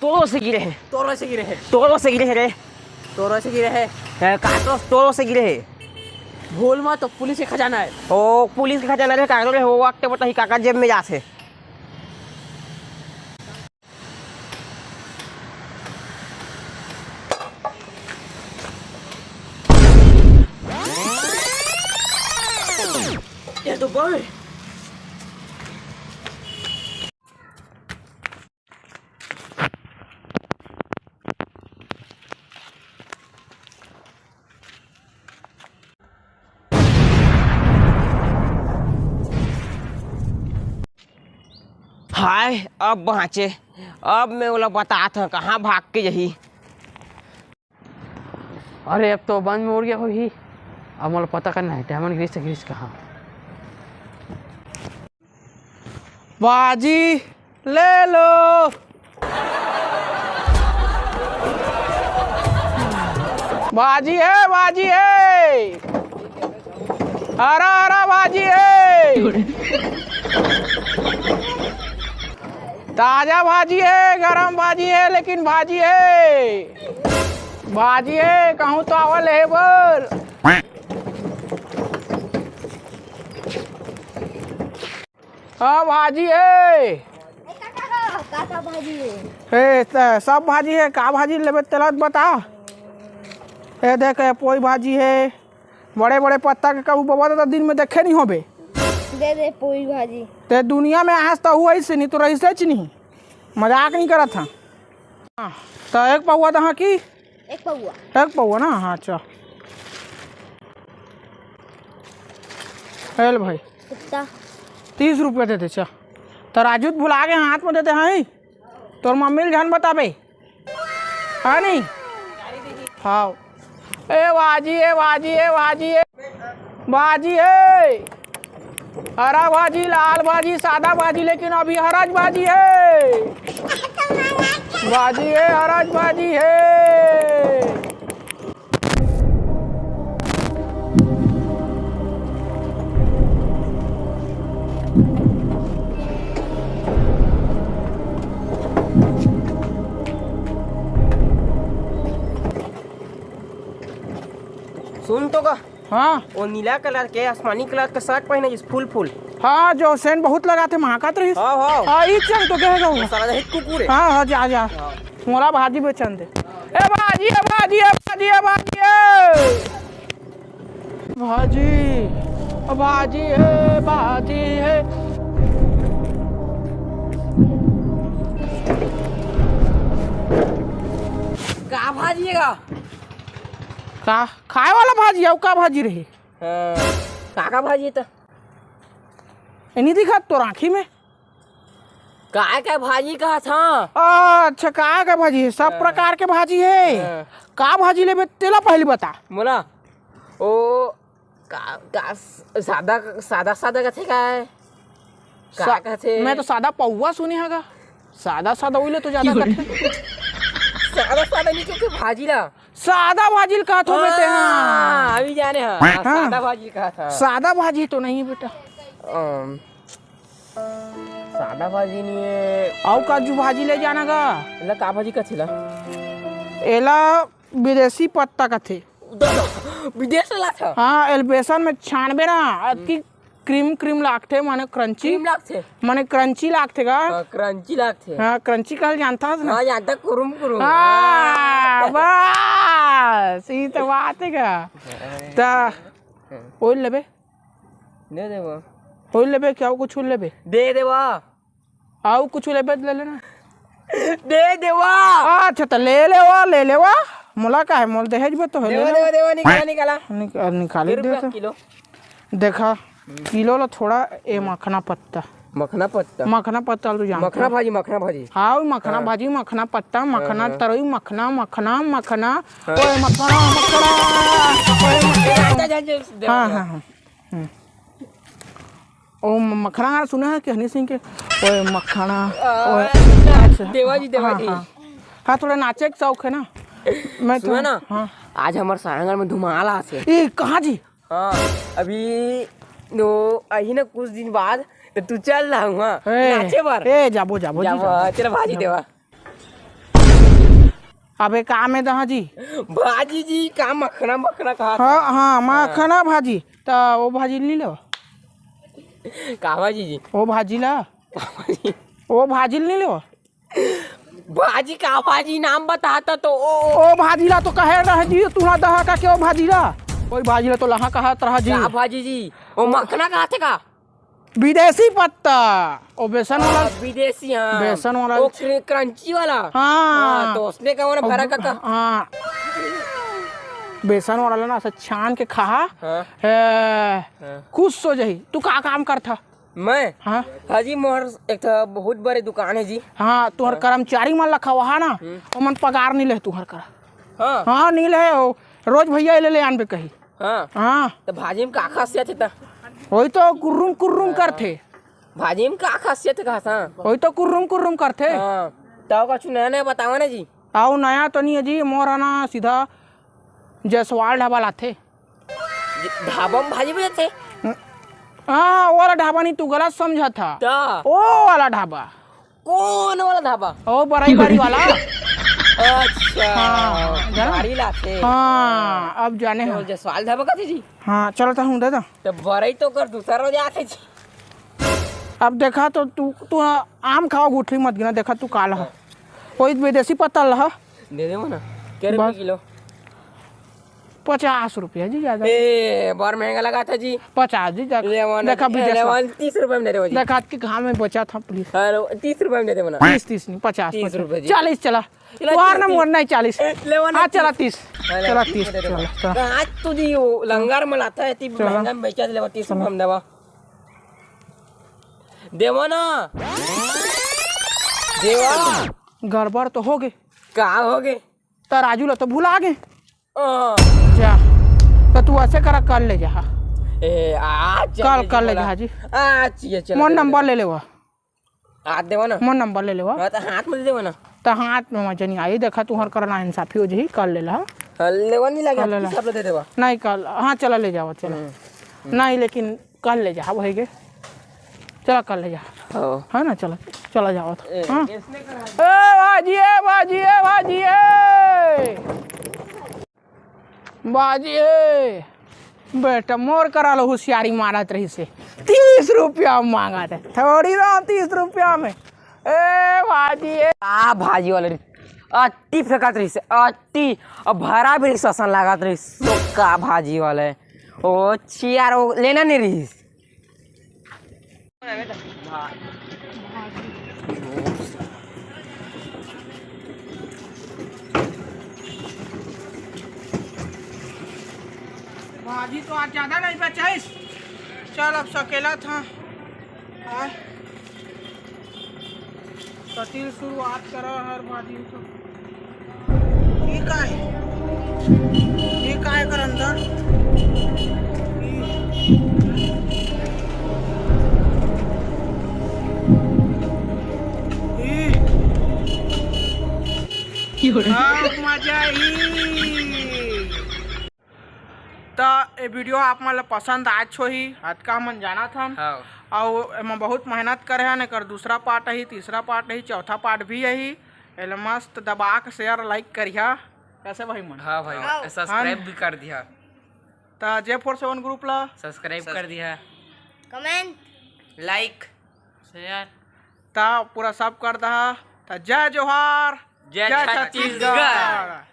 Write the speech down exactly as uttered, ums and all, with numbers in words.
तोरो से गिरे हे। तोरो से गिरे हे। तोरो से गिरे हे रे। तोरो से गिरे हे। ए, का तो तोरो से गिरे हे। भूल मा तो पुलिस के खजाना हे। ओ, पुलिस के खजाना रे, काकरो रे हो, वक्त बता ही काकर जेब में जाथे। ये तो बड़ हाय, अब बाँचे। अब मैं ओला बतात हँव, कहाँ भाग के जही। अरे, अब तो बंद मुड़ गया होही। अब मोला पता करना हे, डायमंड गिरिस हे, गिरिस कहाँ? भाजी ले लो। भाजी हे, भाजी हे। हरा हरा भाजी हे। ताजा भाजी हे, गरम भाजी हे, लेकिन भाजी हे। भाजी हे, कहूँ तो आवा लेहे बर। हाँ, भाजी हे। ए, काका, का, का, का भाजी हे? ए, त-, सब भाजी हे। का भाजी लेबे, तेला बता। ए, देख, ए, पोई भाजी हे। बड़े-बड़े पत्ता के कभू बबा दादा दिन में देखे नहीं होबे। दे दे, पोई भाजी। ते दुनिया में आज तहू अइसे नहीं तो रहिसेच नहीं। मजाक नहीं करत हँव। हाँ, त एक पौवा दहा की? एक पौवा। एक पौवा ना? हाँ, अच्छा। हेल भाई। कितना? तीस रुपया दे दे, चा। तराजू त भुला गे, हाथ में देते हैं। तोर मम्मी ल झन बताबे। हाँ नहीं? हाँ। ए भाजी, ए भाजी, ए भाजी, ए भाजी, ए। हरा भाजी, लाल भाजी, सादा भाजी, लेकिन अभी हराज भाजी हे। भाजी हे, हराज भाजी हे। सुन तो का? हाँ। वो नीला कलर के, आसमानी कलर के शर्ट पहने जिस फुल फुल। हाँ, जो सेंट बहुत लगाथे, महाकत रहिस। हाँ, हाँ। हाँ, ई चल तो कहेगा वो। वो साला हित कुकुर है। हाँ, हाँ, जा, जा। हाँ। मोला भाजी बेचन दे। ए भाजी, ए भाजी, ए भाजी, ए भाजी, ए। भाजी, भाजी हे, भाजी हे। का भाजी हे का? का? खाए वाला भाजी, अउ का भाजी रही? हाँ, का का भाजी त? ए, नहीं दिखत तोर आँखी में? काय काय भाजी कहत हँ? अच्छा, काय काय भाजी हे? सब हाँ। प्रकार के भाजी हे। हाँ। का भाजी लेबे, तेला पहली बता। मोला? ओ, का, का स-, सादा, सादा, सादा कथे काय? का सा-, कथे? मैं तो सादा पौवा सुने हँव गा। सादा, सादा उइले तो ज्यादा कथे। सादा सादा नहीं, क्योंकि भाजी ला। सादा भाजी ल कहत हो बेटे, हाँ। हाँ, अभी जाने, हाँ, हाँ। सादा भाजी ल कहत, हाँ। सादा भाजी तो नहीं बेटा। अम, सादा भाजी नहीं है। अउ काजू भाजी ले जाना गा। एला का भाजी कथे ला? एला विदेशी पत्ता कथे। विदेश ला था। हाँ, एल बेसन में छानबे ना, अतकी क्रीम क्रीम लागथे, माने क्रंची। क्रीम लागथे। माने क्रंची लागथे गा। हाँ, क्रंची लागथे। हाँ, क्रंची कहल जानता हस ना? हाँ, जानता, कुरुम कुरुम। हाँ, हाँ। बस, ई तो बात है गा। हाँ। त, हाँ। ओइल लेबे? दे देबो। ओइल लेबे, क्या कुछ लेबे? दे देबो। अउ कुछ लेबे त ले लेना। दे देवा। अच्छा, त ले लेवा, ले लेवा। मोला का है, मोल दहेज में तो है, ले देवा, लेवा। देवा, देवा, निकाला, निकाला। निकाल, निकाल के दे रुपया दे तो। किलो? देखा, किलो ला थोड़ा, ए मखना पत्ता। मखना पत्ता? मखना पत्ता ल तू जानता मखना है। भाजी, मखना भाजी। हाँ, मखना हाँ। भाजी, मखना पत्ता, हाँ, मखना हाँ। तरई, मखना, मखना, मखना। हाँ। ओए, मखना, मखना। ओए, ए, मखना। जा, जा, जा, देवा, हाँ, देवा। हाँ, हाँ। हम्म। ओ म-, मखना गाना सुना है कि हनी सिंह के? ओए मखना, आ, ओए, अच्छा। देवा जी, देवा हाँ, जी। हाँ। हाँ, थोड़ा नाचे के शौक है ना। मैं सुना तो ना, हाँ। आज हमर सारंगढ़ में धुमाल आसे। ए, कहाँ जी? हाँ, अभी नो, अही ना कुछ दिन बाद, तो तू चल रहा हूँ, हाँ, ए, नाचे बर। ए, जाबो, जाबो जी, जाबो, जाबो। हाँ, चलो भाजी जाबो। देवा। अबे का में दहा जी? भाजी जी, का मखना, मखना कहा हाँ, था? हाँ, मखना भाजी। त ओ भाजी नी लेवा? का भाजी जी? ओ भाजी ला। का भाजी? ओ भाजी नी लेवा? भाजी का भाजी? नाम बताता तो ओ, ओ। ओ भाजी ला तो कहे रह जी, तू ना दहा का के ओ भाजी ला? कोई भाजी ला तो लहा कहत रह जी। का भाजी जी? ओ मखना कहा थे का? विदेशी पत्ता, ओ बेसन वाला। हाँ, विदेशी, हाँ। बेसन वाला। ओ क्र-, क्रंची वाला। हाँ। हाँ, तो उसने का वो ना भरा अब, का, का। हाँ। बेसन वाला ना, ऐसे छान के खा। हाँ। ए, हाँ। खुश हो जाही। तू का काम करथा? मैं? हाँ। हाजी, मोहर एक ठो बहुत बड़े दुकान है जी। हाँ, तुहर हाँ। कर्मचारी मन ला खवाहा ना, हम्म। ओमन पगार नी ले तुहर करा। हाँ। हाँ, नी ले, ओ, रोज भैया ले, ले आनबे कही। हाँ। हाँ। त भाजी में का खासियत हे त? वही तो कुर्रुम कुर्रुम हाँ। करथे। भाजी में का खासियत हे कहत हँव? वही तो कुर्रुम कुर्रुम करथे। हाँ। त अउ कछु नया नया बतावा ना जी। अउ नया तो नहीं है जी, मोर ह ना सीधा जयसवाल ढाबा लाथे। ज-, ढाबा में भाजी बेचथे? हाँ, वो वाला ढाबा नहीं, तू गलत समझत ह। त? ओ वाला ढाबा। कौन वाला ढाबा? ओ, बरई बारी वाला। अच्छा, हाँ, जाना? गाड़ी लाथे। हाँ, अब जाने तो हम। जसवाल ढाबा कथे जी? हाँ, चलो तो हम दे दो। तो बरई तो कर दूसरा रोज आथे जी। अब देखा तो तू, तू आम खावा गुठली मत गिना, देखा तू का लहा। हाँ। वही विदेशी पत्ता लहा। दे दे ना। क्या रुपये बस। किलो? पचास रुपया जी, ज्यादा। ए, बड़ महंगा लगाथा जी। पचास जी, देख, लेवन, देखा, विदेश लेवन, तीस रुपया में दे देवा जी। देखा, आज के घाम में बचा था, please। अरे, तीस रुपया में दे देवा ना। तीस, तीस नहीं, पचास, तीस पचास। रुपया जी। चालीस चला। चला, तुहार तीस, ना तीस। मोर नहीं, चालीस। ए, लेवन, हाँ, तीस। चला, तीस। हाँ, चला, तीस, तीस दे देवा। चला, चला। आज तू जी, वो लंगर में लाथा है, ती चला। महंगा में बेचा दे, लेवा, तीस रुपया में देवा। देवा ना। देवा। गड़बड़ तो हो गए। का हो गए? तराजू ला तो भुला गए। हाँ। जा, तो तू ऐसे करा, कल ले जा। ए, आज कल, चल कल ले बोला। जा जी। आज ये चला मोर दे नंबर देवा। ले लेवा। हाथ देवा ना। मोर नंबर ले लेवा। हाँ, तो हाथ में दे देवा ना। तो हाथ में मजा नहीं आई, देखा तुहर करा नाइंसाफी हो जाही, कल ले ला। हाँ, लेवा नहीं लगे, कल ले ला। हिसाब ले दे देवा। नहीं, कल, हाँ, चला ले जावा, चला। हम्म। नहीं, लेकिन कल ले जा, वही के। चला, कल ले जा। हाँ। है ना, चला, चला जावा तो। ए, हाँ। ए, भाजी, ए, भाजी, ए, भाजी, ए। बाजी, ए, बेटा, मोर करा लो होशियारी मारत रहिसे। तीस रुपया मांगत हे। थोड़ी दाम तीस रुपया में। ए, बाजी, ए। का भाजी वाले रे? अति फेंकत रहिसे, अति। अब भरा भी रहिसे, असन लागत रहिसे। तो का भाजी वाले? ओ, छियार, ओ, लेना नहीं रहिस। भाजी तो आज ज्यादा नहीं बचाइस। चल, अब सकेला था। हाँ। कतिल शुरुआत करा हर भाजी तो। ये का है? ये का है कर अंदर? ये, ये। अब मजा ही। त ए वीडियो आप मन ल पसंद आच होही, अतका हमन जानत हन। हाँ। अउ एमा बहुत मेहनत करे हन, एकर दूसरा पार्ट आही, तीसरा पार्ट आही, चौथा पार्ट भी आही। एला मस्त दबा के शेयर, लाइक करिहा। कैसे भाई मन? हाँ भाई, हाँ। सब्सक्राइब भी कर दिहा। त जे फोर सेवन ग्रुप ला सब्सक्राइब कर दिहा। कमेंट, लाइक, शेयर। त पूरा सब कर दहा। त जय जोहार, जय जय छत्तीसगढ़। छत्तीसगढ़।